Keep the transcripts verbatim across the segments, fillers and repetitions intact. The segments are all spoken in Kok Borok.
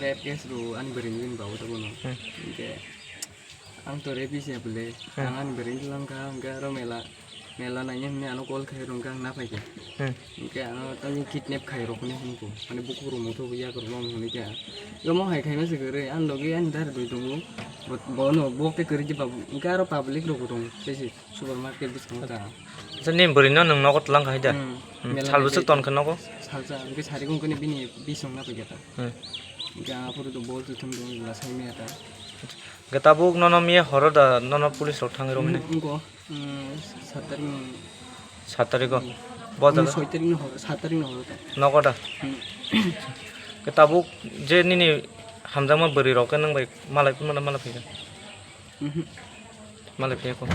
Rape case rw ani bwrwini bini babu tabukno. Hmm. Hwnkhe ang to rapist ya bwle. Hmm. Ang ani bwrwini langkha, hwnkhe aro mela, mela naina hwnwi ano call khai rwngkha, ang naphaikhe. Hmm. Hwnkhe ano tamni kidnap khai rokni hwnko. Mane bukhuk rok muthubwi yak rok long hwnwi khe. Omo hai khaima se kwrwi, ani logi ani dara dui tongo. Bo, bono bo khe kwrwi di babu. Hwnkhe aro public rokbo tongo. Tei se. Supermarket bwskango ta. Acha, nini bwrwino nwng nogo twlang khai da? Hmm. Hmm. Mela sal bwswk naikhe ton khe nogo? Salsa, hwnkhe sari wngkhe bini bisong na paikha ta. Hmm. Hwnkhe aphuru to bol tuthum tong la sai maya ta. Hwnkhe tabuk nono miya horo da, nono police rok thangwi romwi? Hmm, wngkho, hmm, sat tarikh ni. Sat tarikh o? Hmm. Bo jaga? Soi tarikh ni horo, sat tarikh ni horo ta. Nogo da? Hmm. Hwnkhe tabuk je nini hamjakma bwrwi rok khe nwng bai malai phunmano mala phaikha? Mhm. Malai phiya kho.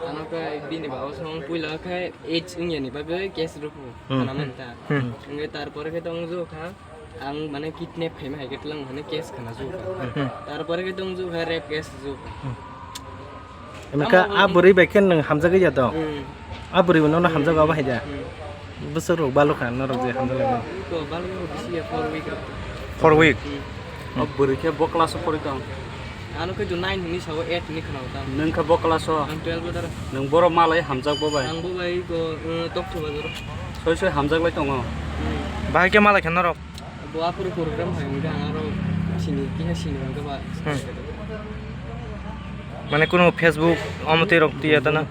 Ano khe bini babu song puila khe age wngya ni bagwi case rwphu. Hmm. Khana man ta. Hmm. Hwnkhe tarpore khe tong jukha ang mane kidnap khaima hai khe twlang hwnwi case khana jukha. Hmm. Tarpore khe tong jukha rape case jukha. Hmm. Emka a bwrwi bai khe nwng hamjagwi ya to? Hmm. A bwrwi no hamjago abo hai da? Hmm. Bwswk rok balokha norok je hamjak lai mano? Ko balokha bisi ya four week. Four week? Hmm. O bwrwi khe bo class o pori tong? Ano khe nine hwnwi sao, eight hwnwi khwnao ta. Nwng khe bo class o? Ang twelve o dara. Nwng boro malai hamjak bo bai? Ang bo bai ko, uh, Tokthai bazar o. Soi soi hamjak lai tongo? Hmm. Bahai khe malai kha norok? Bo aphuru program hai hwnkhe ang aro sini, kiha sini hwnkhe ba. Hmm. Mane kunu Facebook omo twi rok twi ya ta na?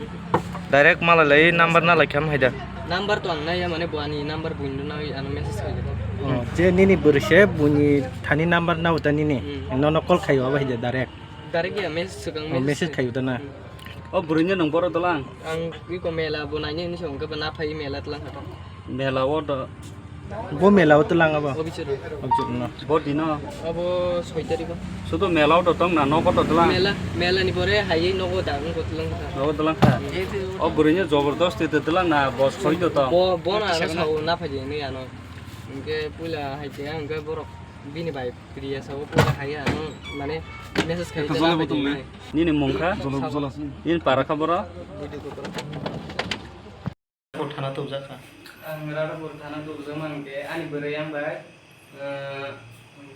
Direct malai lai number na lai kha hai da? Number to ang naiya, mane bo ani number buino nai ano message khai da. Oh, je nini bwrwi se buini thani number nao ta nini? Hmm. Nono call khaio abo hai da direct? Direct ya message swkang. Oh, message khaio da na? Hmm. O bwrwino nwng boro twlang? Ang iko mela bo naina hinwi se hwnkhe bo na phai mela twlang kha to. Mela o do. Bo mela o twlang abo? Obisir. Obisir no. Bo dino? Abo soi tarikh o. Sudo mela o do tong na nogo do twlang? Mela, mela ni pore hai nogo da wngkha twlang kha. Nogo twlang kha? Hmm. O bwrwino jobordosti do twlang na bo soi do tong? Bo, bo na ano sao na phai di hinwi ano. Hwnkhe puila hai khe hwnkhe borok bini bai Priya sao puila hai ano mane message khai. Nini mung kha? Nini para kha boro? Thana tubjak kha. Ang Radhapur thana tubjak man khe ani bwrwi ang bai, eh,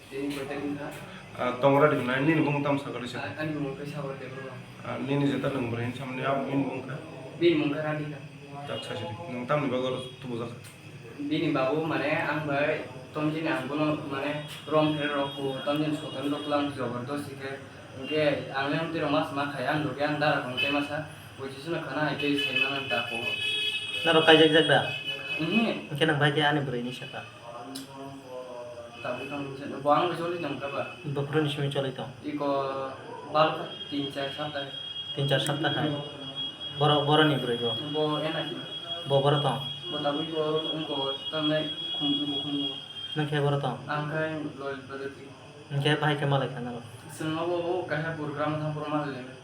tini koi tarik wngkha? Ah, tong Radhapur nai, nini bumung tamo sakha rwsa? Ah, ani bumung khe Sabar Debbarma. Ah, nini jeta nwng bwrwi hinwi samani abo bini bumung kha? Bini bumung khe Radhika. Tak sasiri. Nwng tamni bagwi oro tubujak kha? Bini babu mane ang bai tomjini ang bono mane rom phere rok ku tomjini soton rok lang jobordosti khe. Hwnkhe ang le amtwi rok ma sma khai ang logi ang dara kong tei masa. Bui sisino khana hai khe sai mano ta ko. Norok kaijak jak da? Mhm. Hwnkhe nang bai khe ani bwrwi ni saka. Tabuk tong se bo ang joli nang ka ba. Bo phuru ni simi choli tong. Iko bal ka tin char sapta. Tin char sapta hai. Boro, boro ni bwrwi bo. Bo ena ki. Bo boro tong. Bo tabuk bo ungko tanai khum ungko khum. Nang khe boro tong. Ang khai lol bade ti. Hwnkhe bahai khe malai kha norok. Sengma bo o kaisa program thang program le.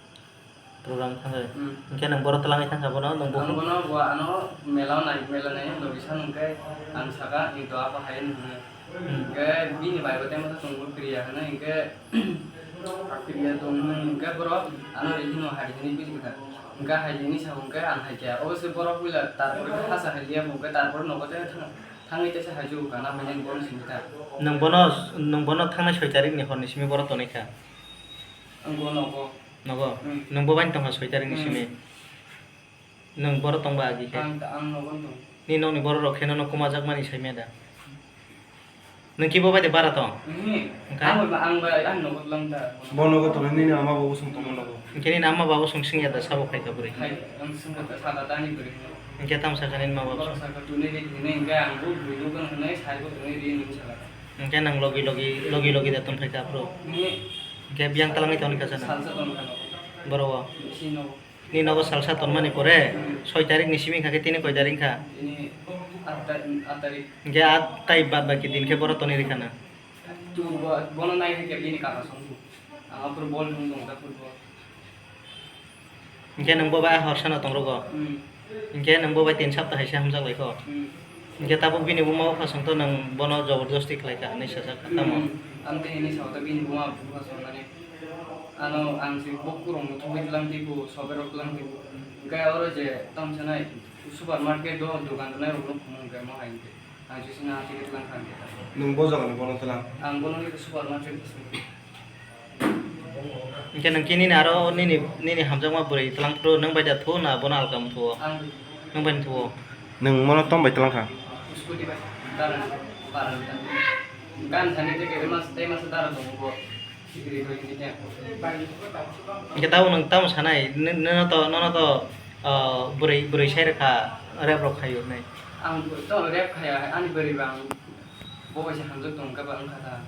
Program thangwi. Hmm. Hwnkhe nwng boro twlangwi thangkha bono, nwng bo. Ang bono bo ano mela nai, mela nai, logisa hwnkhe ang saka, "Ni to apa hai?" hwnwi. Hmm. Hwnkhe bini bai bo tei masa chwngbo Priya hwnwi, hwnkhe Priya tong hwnwi, hwnkhe borok ano rihino hai hwnwi buji kwthar. Hwnkhe hai hwnwi sa hwnkhe ang hai khe, obose borok puila tarpore khe hasa hai liya, hwnkhe tarpore nogo tei thang-, thangwi teisa hai jugo kana hwnwi borok simi kha. Nwng bono, nwng bono thangnai soi tarikni horni simi borok tonwi kha? Ang bo nogo. Nogo? Hmm. Nwng bo bai tongkha soi tarikni simi? Hmm. Nwng boro tongba agi khe? Ang, ang nogo tong. Ni nokni borok rok khe nono kuma jakmani saimaya da? Nwng kibo bai de bara tong? Hmm. Wngkha? Ang bai, ang bai, ang nogo lang da. Bo nogo tong, nini ama bo usung tongma nogo. Hwnkhe nini ama bo usung singya da sabo phaikha bwrwi? Hai, ang singkha da, saka da ni bwrwi. Hwnkhe tamo sakha nini ma bo? Borok saka tuni ri hwnwi, hwnkhe ang bo bwrwi nogo hwnwi sai bo tuni ri hwnwi saka da. Hwnkhe nwng logi logi, logi logi da tongphaikha aphuru? Hmm. Hwnkhe biyang twlangwi tongkha sana? Salsa tongkha nogo. Boro o? Bisi nogo. Ni nogo salsa tonmani pore, hmm, soi tarikni simi kha khe tini koi tarik kha? Tini aat ta-, aat tarik. Hwnkhe aat tai bad baki din khe boro tonwi rikha na? Tu bo-, bono nai khe bini kaka songkhu. Ang aphuru bol thung tong ta football. Hwnkhe nwng bo bai a horsano tong rogo? Hmm. Hwnkhe nwng bo bai tin sapta hai se hamjak lai kho? Hmm. Hwnkhe tabuk bini buma bupha songto nwng bono jobordosti khlai kha hinwi sajak kha, tamo? Hmm. Ang tei hinwi sao ta bini buma bupha songmani. Ano ang se bo kurung muthungwi tlang tei bo soberok tlang tei bo. Hwnkhe oro je tamo sanai supermarket o dogan rwnai rokno khumung khe mo hai hwnkhe. Ang sisina ticket lang kha. Nwng bo jagani bono tlang? Ang bono ni supermarket. Hwnkhe nwng khe nini aro nini, nini hamjakma bwrwi tlang phuru nwng bai da thu na bono alka mthuo? Ang. Nwng bai mthuo? Nwng mono tong bai tlang kha? Scooty bai. Dara, dara. Gan thani te ke mas, te mas dara tong bo. Hwnkhe tabuk nwng tamo sanai, n-, nono to, nono to, ah, bwrwi, bwrwi sai rwkha, rep rok khai hwnwi. Ang to rep khaya, ani bwrwi ba ang bo bai se hamjak tong kha ba wngkha ta.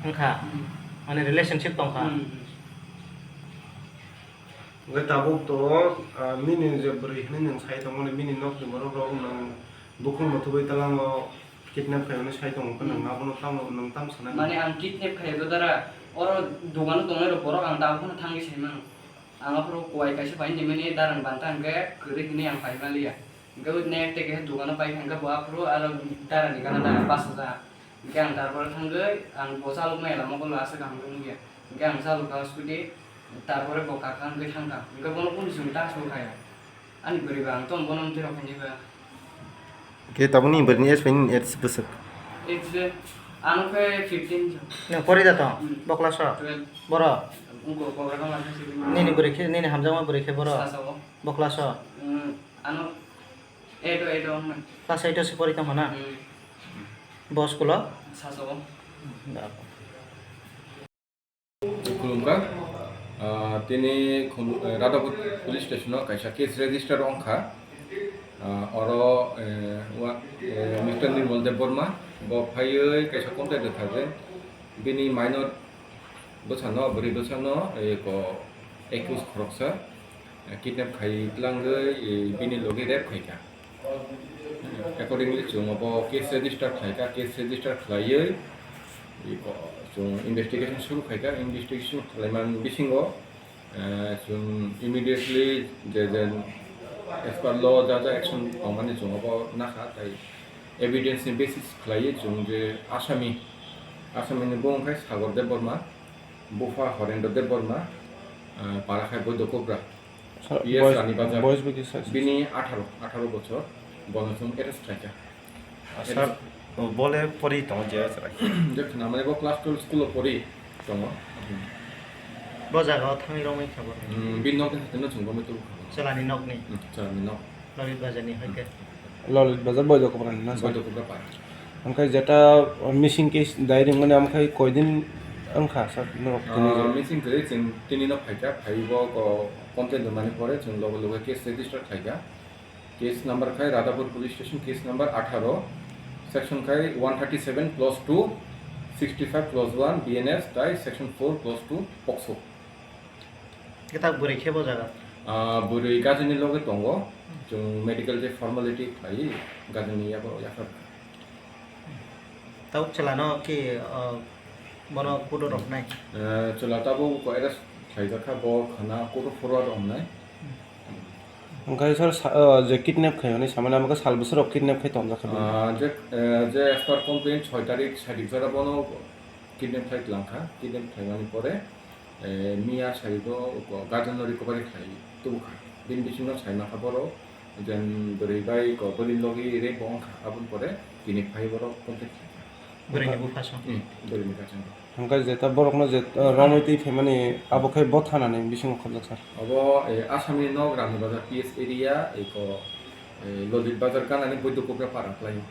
Wngkha? Hmm. Mane relationship tong kha? Hmm. Hwnkhe tabuk to, ah, nini je bwrwi hwnwi nwng sai tongmani, bini nokni borok rok nwng bukhuk muthubwi tlango. Kidnap khaimani sai tongo, khe nwng abono tamo, nwng tamo sanai? Mane ang kidnap khaiya to dara, oro dogano tongnai rok borok ang tabuk phano thangwi saimano. Ang aphuru kuwai kaisa pai hinwi mani darang banta hwnkhe kwrwi hinwi ang pai manliya. Hwnkhe next day kaisa dogano pai kha hwnkhe bo aphuru aro darani gana da bachajak. Hwnkhe ang tarpore thangwi ang bo chalokmaya lama kolo aswk kaham khe nukya. Hwnkhe ang chalokha scooty, tarpore bo kakha hwnkhe thangkha. Hwnkhe bono kunu chwng ta aswk khaya. Ani bwrwi ba ang tong bono mtwi rok hinwi ba. Khe tabukni bwrwini age bai nini age bwswk? Age, ano khe fifteen. Nwng pori da tong? Hmm. Bo class o? Twelve. Boro? Wngkha program khe sibini. Nini bwrwi khe, nini hamjakma bwrwi khe boro? Sasago. Bo class o? Hmm, ano eight o, eight o wngmani. Class eight o se pori tongkha na? Hmm. Bo school o? Sasago. Da. Khulumkha, ah, tini Khum-, eh, Radhapur Police Station o kaisa case register wngkha. Ah, oro, eh, wa-, eh, Mister Nirmal Debbarma bo phaiwi kaisa complaint rwkha je bini minor bwsano, bwrwi bwsano, eh, ko accused khoroksa, eh, kidnap khai tlangwi, eh, bini logi rape khaikha. Accordingly, chwng abo case register khlaikha, case register khlaiwi, chwng investigation suru khaikha, investigation khlaimani bisingo, eh, chwng immediately je, je as per law ja ja action tongmani chwng abo nakha, tai evidence ni basis khlaiwi chwng je asami, asami ni bung khe Sagar Debbarma, bupha Horendra Debbarma, eh, para khai Boidokobra. Sir, P S boys, Rani Bazar. Boys bwkhe sir. Bini atharo, atharo bochor, bono chwng arrest khlaikha. Ah, sir, arrest. Bole pori tongo je chwrai? Je khna mane bo class twelve school o pori tongo. Bo jaga o thangwi romwi kha bo. Hmm, bini nok hatheno chwng romwi tubu kha bo. Chwlani nokni? Hmm, chwlani nok. Lolit Bazar ni hai khe? Hmm. Lolit Bazar Boidokobra ni na sir? Boidokobra para. Omokhai jeta missing case diary mane omokhai koidin wngkha sir norok tini? Ah, je missing kwrwi chwng tini no phaikha, phaiwi bo ko complaint rwmani pore chwng loge loge case register khlaikha. Case number khai Radhapur Police Station, case number atharo, section khai one thirty seven clause two, sixty five clause one B N S tai section four clause two POCSO. Khe tak bwrwi khe bo jaga? Ah, bwrwi gajini loge tongo. Chwng medical je formality khlaiwi gajini yago yaphar. Tabuk chwlano khe, ah, bono kudo rok nai? Eh, chwla tabuk ko arrest khlaijakha, bo khana kudo forward wngnai. Omokhai sir sa-, ah, je kidnap khaimani samani amo khe sal bwswk rok kidnap khai tongjak kha bini? Ah, je, eh, je as per complaint soi tarik saidik jora bono kidnap khai tlangkha, kidnap khaimani pore Eh, miya sarigo gajanno recovery khlai tubukha. Bini bisingo sai mankha borok, jen bwrwi bai ko bwrwini logi rape bo wngkha, aboni pore tini phai borok contact khlaikha. Bwrwini bupha song? Hmm, bwrwini gajanno. Hwnkhe jeta borokno je, eh, romwi twi phaimani abo khe bo thanani bisingo khobjak sir? Obo, eh, Assamni nok Rani Bazar P S area, eko, eh, Lolit Bazar ganani Boidokobra para khlaio.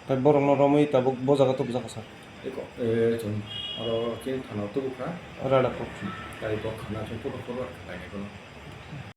Tai borokno romwi tabuk bo jaga tubujak kha sir? Eko, eh, chwng oro chini thana tubukha. Radhapur. Tai bo khana chwng photo photo khlainai bono.